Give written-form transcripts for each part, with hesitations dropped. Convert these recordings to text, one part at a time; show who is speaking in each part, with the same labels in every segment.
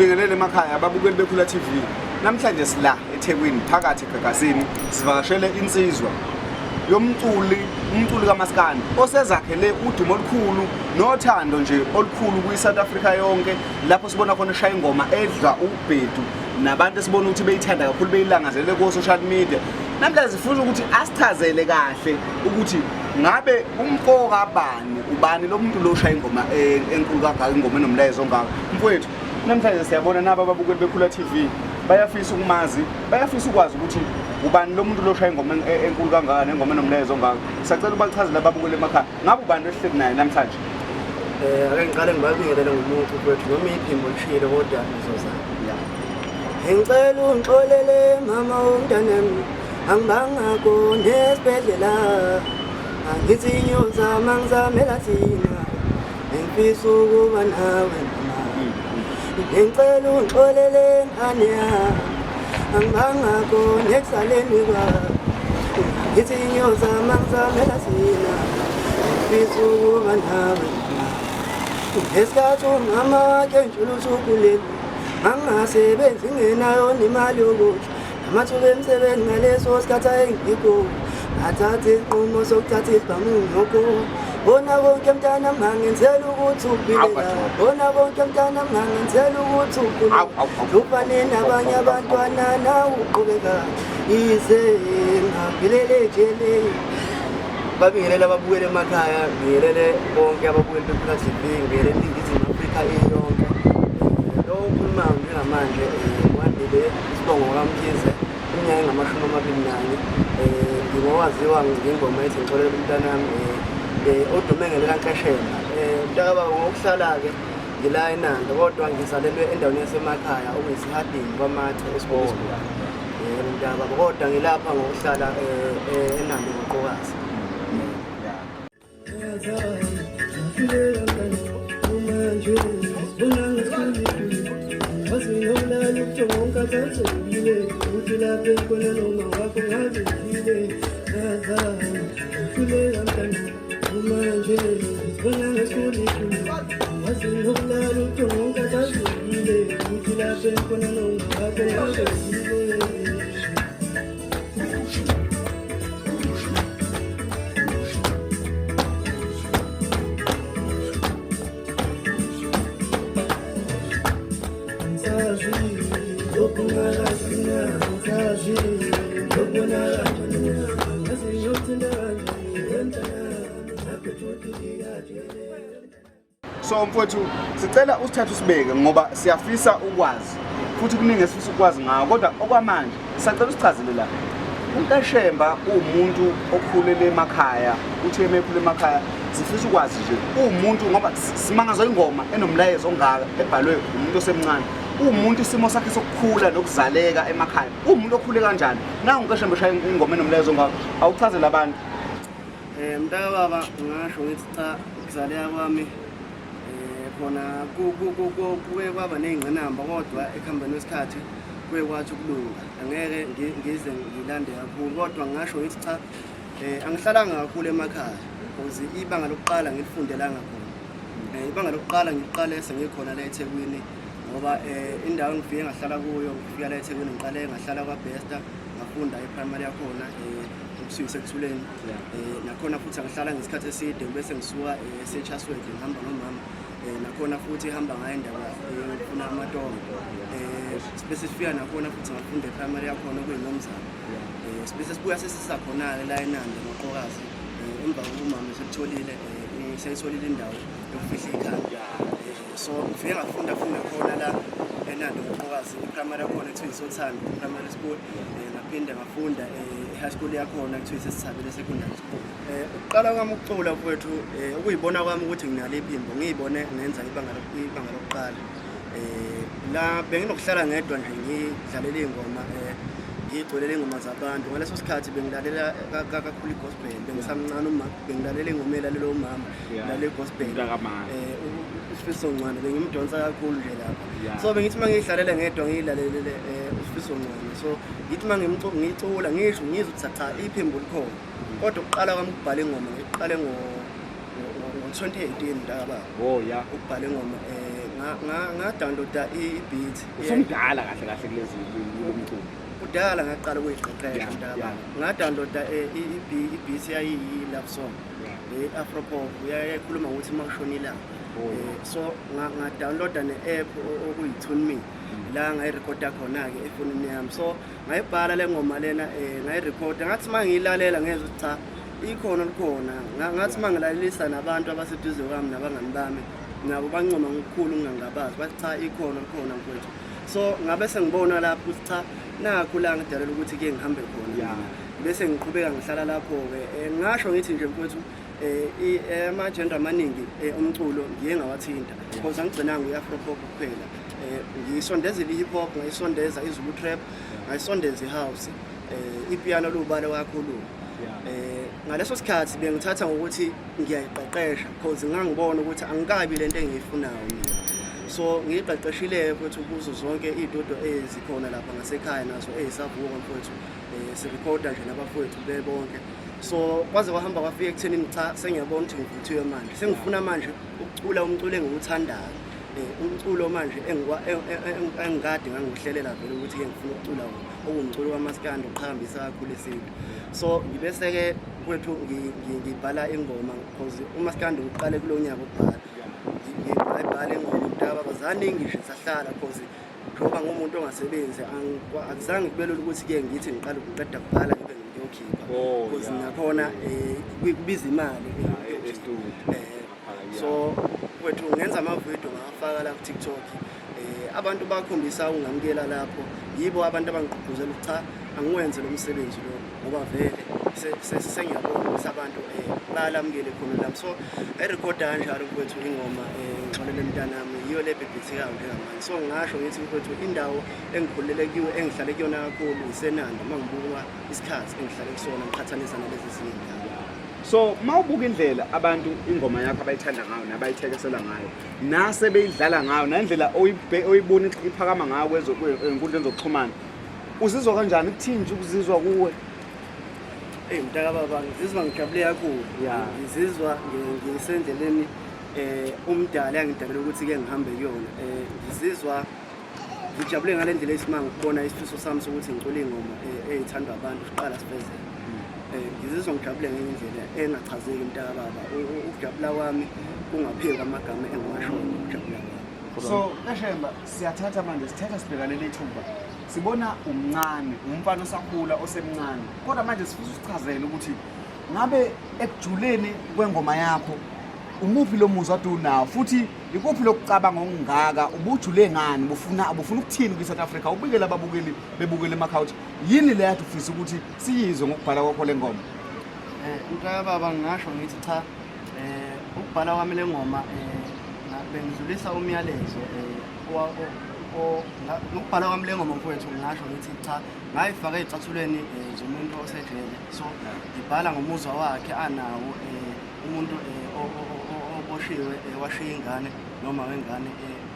Speaker 1: Sibingelele emakhaya ababukeli beKhula TV. Namhlanje sila eThekwini phakathi eGagasini sivakashele insizwa yomculi, umculi kaMaskandi osezakhele udumo olukhulu nothando nje olukhulu kwi-South Africa yonke lapho sibona khona eshaya ingoma edla ubhedu nabantu esibona ukuthi beyithanda kakhulu beyilangazelele ko-social media. Namhlanje sifuna ukuthi asichazele kahle ukuthi ngabe umfo kabani ubani lo muntu lo oshaya ingoma enkulu kangaka, ingoma enomlayezo ongaka. Mfowethu, namhlanje siyabona naba ababukeli beKhula TV bayafisa ukumazi, bayafisa ukwazi ukuthi ubani lo muntu lo oshaya ingoma enkulu kangaka nengoma enomlayezo ongaka. Sacela ubachazele ababukeli emakhaya, ngabe ubani esihleli naye namhlanje?
Speaker 2: Ake ngiqale ngibabingelele ngomuntu mfowethu, noma iphimbo lishilo kodwa ngizozama. Ngicela ungixolele mama womntanami, angibangakho nesibhedlela. Angithi ngiyozama ngizamela thina, ngifisa ukuba nawe mama. Ngicela ungixolele ngane yami, angibangakho nekuzaleni kwakho. Ngithi ngiyozama ngizamela thina, ngifisa ukuba nawe mama. Ngesikhathi umama wakhe ngitshela ukuthi ukhulelwe, ngangingasebenzi ngenayo nemali yokudla. Amathuba emisebenzi ngaleso sikhathi ayengikho. Ngathatha isinqumo sokuthatha isibhamu ngiyokho. Bona konke mntanami ngangenzela ukuthi uphile la. Bona konke mntanami ngangenzela ukuthi ukhule. Ufane nabanye abantwana nawe uqhubeka. Yize ngihambelele ejele. Babingelele ababukeli emakhaya, ngibingelele bonke ababukeli beKhula TV, ngibingelele iNingizimu Afrika iyonke. Lo okhulumayo njengamanje Wandile isibongo kaMkhize, iminyaka engamashumi 21. Ngingowaziwa ngengoma ethi Ngixolele Umntanami, odume ngelikaNkeshemba. Mntakababa, ngokuhlala-ke ngila eNanda, kodwa ngizalelwe endaweni yasemakhaya okuyisiHarding kwaMathe eSibokisibili. Yebo mntakababa, kodwa ngilapha ngokuhlala eNanda ngoqokazi.
Speaker 1: So mfowethu, sicela usithathe usibeke ngoba siyafisa ukwazi futhi kuningi esifisa ukwazi ngawo, kodwa okwamanje sisacela usichazele la. UNkeshemba uwumuntu okhulele emakhaya, uthi emekhule emakhaya, sifisa ukwazi nje uwumuntu ngoba simangazwa ingoma enomlayezo ongaka ebhalwe umuntu osemncane. Uwumuntu isimo sakhe sokukhula nokuzaleka emakhaya, uwumuntu okhule kanjani? Nangu uNkeshemba eshaya ingoma enomlayezo ongaka, awuchazele abantu.
Speaker 2: Mntakababa, ngingasho ngithi cha, ukuzaleka kwami khona kuke kwaba ney'ngqinamba, kodwa ekuhambeni kwesikhathi kuye kwathi ukulunga. Angeke ngize ngilande kakhulu, kodwa ngingasho ngithi cha, angihlalanga kakhulu emakhaya because ibanga lokuqala ngilifundelanga khona. Ibanga lokuqala ngiliqale sengikhona la eThekwini, ngoba indawo engifike ngahlala kuyo, ngifika la eThekwini ngiqale ngahlala kwaBester, ngafunda e-primary yakhona okuthiwa iseKuthuleni. Nakhona futhi angihlala ngesikhathi eside, bese ngisuka eSechaswed ngihamba nomama. Nakhona futhi ihamba ngayo indaba yokufuna amatoho. Bese sifika nakhona futhi ngafunda e-primary yakhona okuyiNomzamo. Bese sibuya sesisakhona-ke la eNanda ngoqokazi, emva kokuba umama esekutholile, seyitholile indawo yokufihla ikhanda. So ngifike ngafunda futhi nakhona la eNanda ngoqokazi, i-primary yakhona kuthiwa iSothando Primary School. Ngaphinde ngafunda e-high school yakhona kuthiwa iseSithabile Secondary School. Ukuqala kwami ukucula mfowethu, ukuyibona kwami ukuthi nginalo iphimbo, ngiyibone ngenza ibanga lokuqala. La benginokuhlala ngedwa nje ngidlalela iy'ngoma, ngiyiculela iy'ngoma zabantu. Ngaleso sikhathi bengilalela kakhulu i-gospel, bengisamncane uma bengilalela iy'ngoma ey'lalelwa umama, ngilalela i-gospel. USifiso Ncwane bengimdonsa kakhulu nje lapha. So bengithi uma ngiyidlalela ngedwa ngiyilalelele uSifiso Ncwane. So ngithi uma ngiyicula ngisho ngizwe ukuthi cha iphimbo likhona. Kodwa ukuqala kwami ukubhala ingoma ngiqale ngo-2018 mntakababa.
Speaker 1: Oh yeah.
Speaker 2: Ukubhala ingoma Nga-downloada i-beat.
Speaker 1: Usumdala kahle kahle kulezi kulomculo.
Speaker 2: Kudala ngaqala ukuyiqeqesha, mntaka. Nga-downloada i-beat, yayiyi-love song, le-afro pop, yayikhuluma ngokuthi uma kushona ilanga. So nga-downloada ne-app okuyi-Tune Me, la ngayirekhoda khona-ke efonini yami. So ngayibhala le ngoma lena, ngayirekhoda. Ngathi uma ngiyilalela ngezwa ukuthi cha, ikhona likhona. Ngathi uma ngilalelisa nabantu abaseduze kwami nabangani bami, nabo bancoma ngokukhulu ngingangabazi, bathi cha, ikhona likhona mfowethu. So ngabe sengibona lapho ukuthi cha, nakhu la ngidalela ukuthi-ke ngihambe khona. Bese ngiqhubeka ngihlala lapho-ke. Ngingasho ngithi nje mfowethu, ama-genre amaningi omculo ngiye ngawathinta, because angigcinanga i-afro pop kuphela. Ngiyisondezile i-hip hop, ngayisondeza i-Zulu trap, ngayisondeza i-house, ipiano liwubala kakhulu. Ngaleso sikhathi bengithatha ngokuthi ngiyayiqeqesha, because ngangibona ukuthi angikabi lento engiyifunayo mina. So ngiyiqeqeshile futhi kuzo zonke iy'studio ezikhona lapha ngasekhaya, nazo ey'savuka mfowethu. Sirekhoda nje nabafowethu bebonke. So kwaze kwahamba kwafika ekuthenini cha, sengiyabona ukuthi ngivuthiwe manje, sengifuna manje ukucula umculo engiwuthandayo, umculo manje engikade ngangiwuhlelela vele ukuthi-ke ngifuna ukucula wona, okuwumculo kamaskandi oqhakambisa kakhulu isintu. So ngibese-ke kwethu ngibhala ingoma, because umaskandi uqale kulo nyaka ukubhala. Ngibhala ingoma, mntaka, zaningi nje sahlala, cause njengoba ngumuntu ongasebenzi, akuzange kube lula ukuthi-ke ngithi ngiqale ngiqeda kubhala ngibe ngiyokhipha, because nakhona kubiza imali.
Speaker 1: E-studio.
Speaker 2: So kwethu ngenza amavidiyo, ngawafaka la ku-TikTok. Abantu bakhombisa ukungamukela lapho. Yibo abantu abangigqugquzela ukuthi cha, angiwenze lo msebenzi lo, ngoba vele sengiyabona ukuthi abantu bayalamukela ikhono lami. So ngayirekhoda kanjalo mfowethu ingoma, Ngixolele Mntanami, yiyo le bhebhethekayo njengamanje. So ngingasho ngithi mfowethu, indawo engikhulele kuyo, engihlale kuyona kakhulu, iseNanda, uma ngibuka isikhathi engihlale kusona ngiqhathanisa nalezi ezinye iy'ndawo.
Speaker 1: So mawubuka indlela abantu ingoma yakho abayithanda ngayo nabayithekesela ngayo nase beyidlala ngayo, nendlela oyibona iphakama ngayo ey'nkundleni zokuxhumana, uzizwa kanjani? Kuthini nje ukuzizwa kuwe?
Speaker 2: Eyi mntaka baba, ngizizwa ngijabule kakhulu. Ngizizwa ngisendleleni umdali angidalela ukuthi-ke ngihambe kuyona. Ngizizwa ngijabule ngale ndlela eyisimanga ukubona isifiso sami sokuthi ngicule iy'ngoma ey'thandwa abantu siqala sivezele. Ngizizwa ngijabule ngenye indlela engachazeki, mntaka baba. Ukujabula kwami kungaphezu kwamagama engiwashoyo, ukujabula kwami.
Speaker 1: So Kashemba, siyathatha manje, sithatha sibheka leli thuba, sibona umncane, umfana osakhula, osemncane, kodwa manje sifisa usichazele ukuthi ngabe ekujuleni kwengoma yakho umuphi lo muzwa ade unawo, futhi ikuphi lokucabanga okungaka, ubujule ngani, ubufuna ukuthini kwi-South Africa? Ubikele ababukeli bebukele emakhaya ukuthi yini le yathi ufisa ukuthi siyizwe ngokubhala kwakho le ngoma.
Speaker 2: Mntaka baba, ngingasho ngithi cha, ukubhala kwami le ngoma, bengidlulisa umyalezo. Ngokubhala kwami le ngoma mfowethu, ngingasho ngithi cha, ngayifaka ey'cathulweni zomuntu osejele. So ngibhala ngomuzwa wakhe anawo, umuntu oboshiwe, washiya ingane noma wengane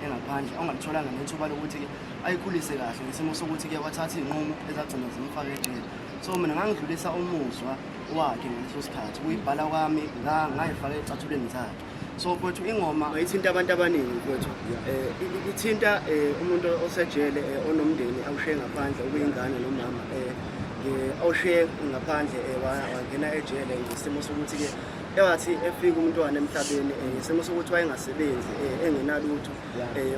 Speaker 2: engaphandle, ongalitholanga nethuba lokuthi-ke ayikhulise kahle, ngesimo sokuthi-ke wathatha iy'nqumo ezagcina zimfake ejele. So mina ngangidlulisa umuzwa wakhe ngaleso sikhathi. Ukuyibhala kwami ngayifaka ey'cathulweni zakhe. So mfowethu, ingoma ithinta abantu abaningi mfowethu. Ithinta umuntu osejele, onomndeni awushiye ngaphandle, okuyingane nomama, awushiye ngaphandle, wangena ejele ngesimo sokuthi-ke ewathi efika umntwana emhlabeni, ngesimo sokuthi wayengasebenzi, engenalutho,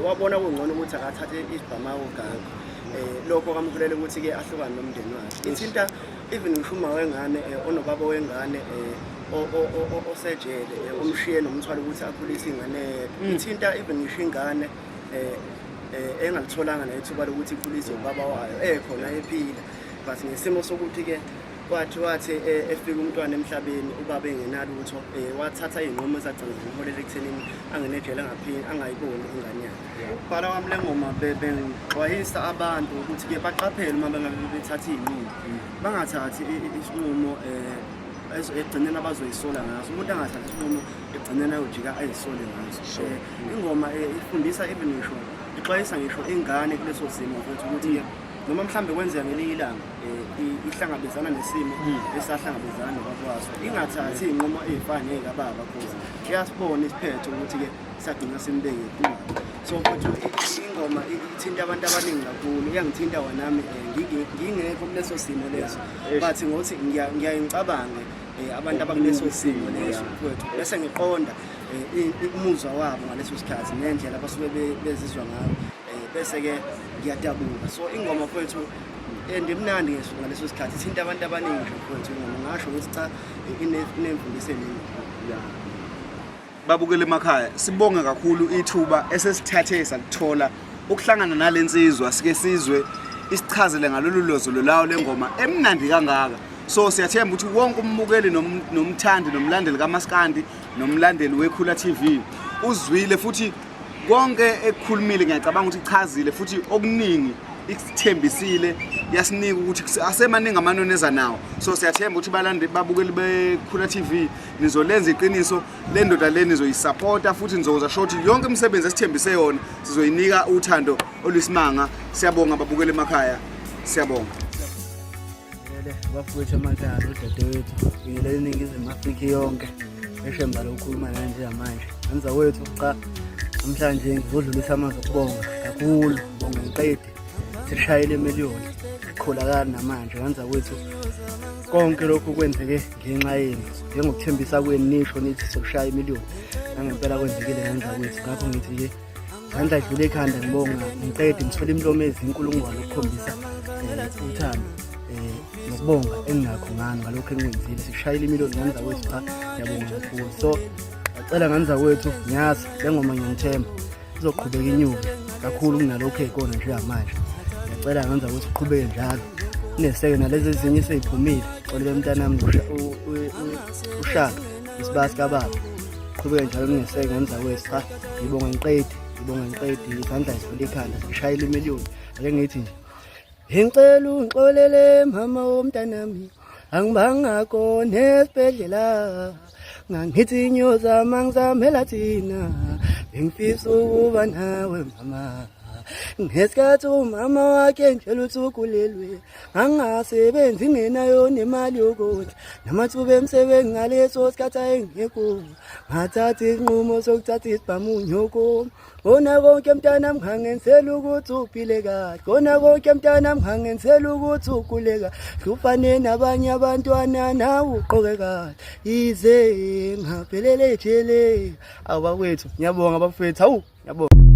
Speaker 2: wabona kungcono ukuthi akathathe isibhamu ayoganga. Lokho kwamholela ukuthi-ke ahlukane nomndeni wakhe. Ithinta even ngisho uma wengane, onobaba wengane, osejele, omshiye nomthwalo ukuthi akhulise ingane yedwa. Ithinta even ngisho ingane engalitholanga nethuba lokuthi ikhuliswe ubaba wayo ekhona ephila, but ngesimo sokuthi-ke kwathi wathi efika umntwana emhlabeni ubaba engenalutho, wathatha iy'nqumo ezagcina zimholela ekuthenini angene ejele, angaphini angayiboni ingane yakhe. Ukubhala kwami le ngoma bengixwayisa abantu ukuthi-ke baqaphele uma bengabe bethatha iy'nqumo, bangathathi isinqumo ekugcineni abazoyisola ngaso. Umuntu angathathi isinqumo ekugcineni ayojika ayisole ngaso. Ingoma ifundisa even ngisho, ixwayisa ngisho ingane kuleso simo futhi ukuthi-ke Noma mhlambe kwenzeka ngelinye ilanga ihlangabezana nesimo esahlangabezana nobaba waso, ingathathi iy'nqumo ey'fana ney'kababa, cause iyasibona isiphetho ukuthi-ke sagcina simbeke kuphi. So mfethu, ingoma ithinta abantu abaningi kakhulu, iyangithinta kwanami, ngingekho kuleso simo leso, but ngokuthi ngiyaye ngicabange abantu abakuleso simo leso, mfowethu, bese ngiqonda umuzwa wabo ngaleso sikhathi nendlela abasuke bezizwa ngayo, bese-ke ngiyadabuka. So ingoma, mfowethu, and imnandi ngaleso sikhathi, ithinta abantu abaningi nje, mfowethu. Ingoma ngasho ukuthi cha, inemfundiso eningi.
Speaker 1: Babukele emakhaya, sibonge kakhulu ithuba esesithathe sakuthola ukuhlangana nale nsizwa, sike sizwe isichazele ngalolu lozolo lawo lengoma emnandi kangaka. So siyathemba ukuthi wonke umbukeli nomthandi nomlandeli kaMaskandi nomlandeli weKhula TV uzwile futhi konke ekukhulumile. Ngiyacabanga ukuthi ichazile futhi okuningi isithembisile, yasinika ukuthi asemaningi amanoni eza nawo. So siyathemba ukuthi balandi babukeli beKhula TV nizolenza iqiniso le ndoda le, nizoyisapota futhi nizoza sho ukuthi yonke imisebenzi esithembise yona sizoyinika uthando oluyisimanga. Siyabonga, babukeli emakhaya, siyabonga.
Speaker 2: Lele bafowethu emakhaya nodadewethu, ngiyele iNingizimu Afrika yonke eshemba lokukhuluma naye njengamanje. Hamza wethu, cha, namhlanje ngizodlulisa amazwi okubonga kakhulu, ngibonga ngiqede sishayele imiliyoni, ikholakala namanje. Hamza wethu, konke lokhu kwenzeke ngenxa yenu, njengokuthembisa kwenu, nisho nithi sokushaya imiliyoni, nangempela kwenzekile, ngenza kwethu. Ngakho ngithi-ke zandla dlula ekhanda, ngibonga ngiqede ngithole imilomo ezinkulungwane ukukhombisa uthando nokubonga enginakho ngani ngalokhu engikwenzile. Sikushayile imiliyoni, nganza kwethu, cha, ngiyabonga kakhulu. So ngacela, nganza kwethu, ngiyazi le ngoma ngiyangithemba izoqhubeka inyuke kakhulu kunalokhu eyikona njengamanje. Ngiyacela, nganza ukuthi uqhubeke njalo uneseke nalezi ezinye esey'phumile. Xolile mntanami, ushaka isibaya sikababa, qhubeke njalo uneseke, nganza kwethu. Cha, ngibonga ngiqede, ngibonga ngiqede, izandla zivula ikhanda, sikushayile imiliyoni. Ake ngithi nje, ngicela ungixolele mama womntanami, angibangako nesibhedlela, ngangithi ngiyozama ngizamela thina, bengifisa ukuba nawe mama. Ngesikhathi umama wakhe nje luthi ukhulelwe, ngangasebenzi, ngenayo nemali yokudla, namathuba emisebenzi ngaleso sikhathi ayengekho, ngathatha isinqumo sokuthatha isibhamu nyoko. Kona konke mntanami ngangenzela ukuthi uphile kahle, kona konke mntanami ngangenzela ukuthi ukhule kahle, ufane nabanye abantwana, nawe uqoke kahle, yize ngaphelele ejele. Awu bakwethu, ngiyabonga bafethu, awu ngiyabonga.